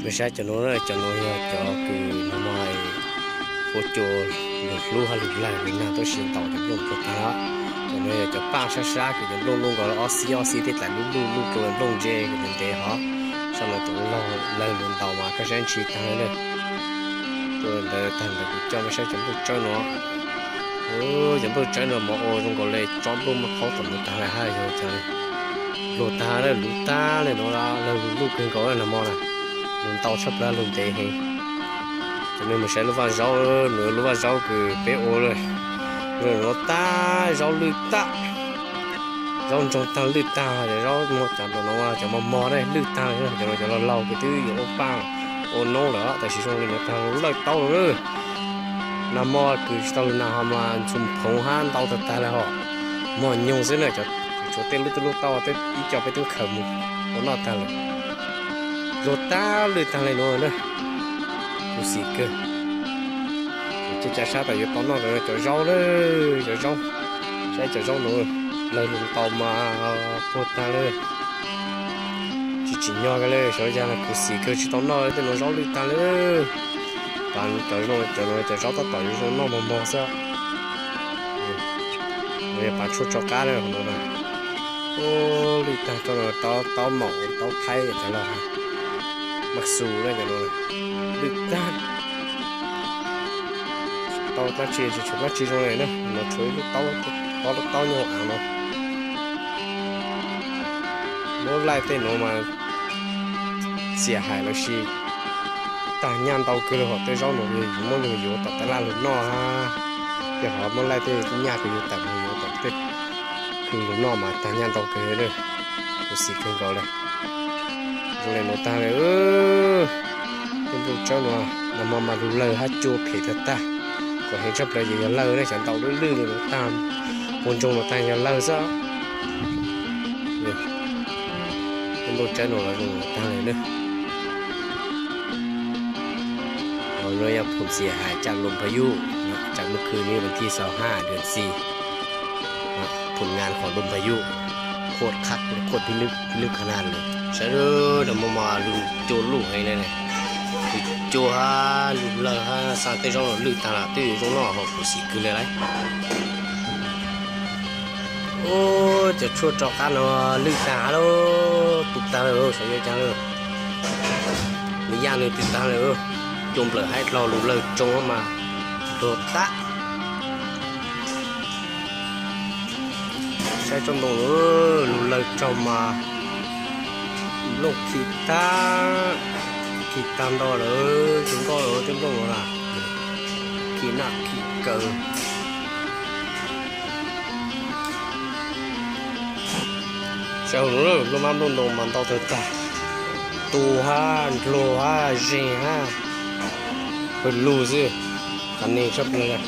Mej saib cov nuav, cov nuav yog cov kws nag hmo ua cua lug hlub hab lug lawg lug nag tab sis ntaus cov nplooj puag tag lawm. Cov nuav yog cov paj sab sab kws cov nplooj luj nkaus ob xib ob xib tej dlaim luj luj luj rua nplooj ntse kws ntev ntev hov. Sab nuav tus lawg lug ntaus mas kaj sab ntshis tag le. Tuaj ntawd tag ntawd kuv coj mej saib cov nplooj tsawb nuav. Cov nplooj tsawb nuav mas ua zoo nkaus le tsob nplooj maj khaub tom nuav tag le hab yog cov luag tag le luv tag le nuav lawg lug luj kawg nkaus nag hmo na. Lug ntau tshaj plawg lug ntev heev. Cov mej mus saib lub vaj zaub, nws lub vaj zaub kws peb ua le, nuav tag zaub lwj tag, zaub ntsoog tag lwj tag, cov zaub muag cov ntawm nuav cov mos mos ne lwj tag le, cov nuav cov laug laug kws twb yuav ua paj ua noob lawm tab sis zoo le nuav tag lawm tau lawm. Nag hmo kws tsis tau lug nag hov mas ntxhua phoov hab ntau tag tag le hos. Mog nyoog xwb na, tshuav tej lub tub lub tauj ib co peb tub khaws mus ua noj tag lawm. Luag tag lwj tag le nuav na. Khuv xim kawg. Cov ca sab tas yuav tau noj cov zaub le, cov zaub. Saib cov zaub nuav, lawg lug tau mas puag tag le. Tsis tsim nyog kawg le, xyov yog khuv xim kawg tsis tau noj tej nuav zaub lwj tag le. Pas cov zoo, cov nuav cov zaub tab tom yuav zoo noj mos mos xwb. Pas tshuaj tso qab le hov nuav na. Lwj tag, taub maum taub thaib cov laug, maj xus le cov nuav lwj tag. Tau dlaab tsi tsis tshuav dlaab tsi zoo le na, nuav tshuav ib lub taub, ob lub taub nyob hauv av no. Muab laij tej nuav mas xiam hais lawm sis tag nyaj ntau kawg le hom. Tej zaub nuav yog muab lug yuav tom taj laj lug noj hab, yog hov muab laij tej nyaj kws yug tawm lug yuav tom tej khw lug noj mas tag nyaj ntau kawg le. Khuv xim kawg nkaus le. Zoo le nuav tag le. Tej nplooj tsawb nuav nag hmo mas lug lawg hab cua phem tag tag. Kom heev tshaj plawg ces yog lawg ne, xyov ntau lwj lwj le nuav tag, puag ntsoog nuav tag yog lawg xwb. Tej nplooj tsawb nuav los zoo tag le na. Nuav yog phum xiam hais tsam lum pha yuj, tsam mus khw ni vas thij xaus haj dwm xis. Phum ngan qhov lum pha yuj, khuam qhab khuam pib lwb kha na le. Saib, nag hmo mas lug cua luj heev le ne. Lug cua hab lug lawg hab xa tej zaub los lwj tag lawm twb yuav zoo noj hov, khuv xim kawg le lauj. Ub, cov tshuaj rov qab no lwj tag lawm, tu tag lawm, xyov yog cas lawm. Nws yaj nws tu tag lawm, cua nplawm haib dlog lug lawg tsoo mas luag tag. Saib tsob ntoo lug lawg raug mas nplooj khi tag, khi tag nto lawm, zoo nkauj lawm tej nplooj nuav na, khi naj khi kaw. Saib hauv no, nplooj mab nplooj ntoo mas ntau tag tag, tu hab ndluag hab zeeg hab, pawg lug xwb, qas neeg tshaj plawg.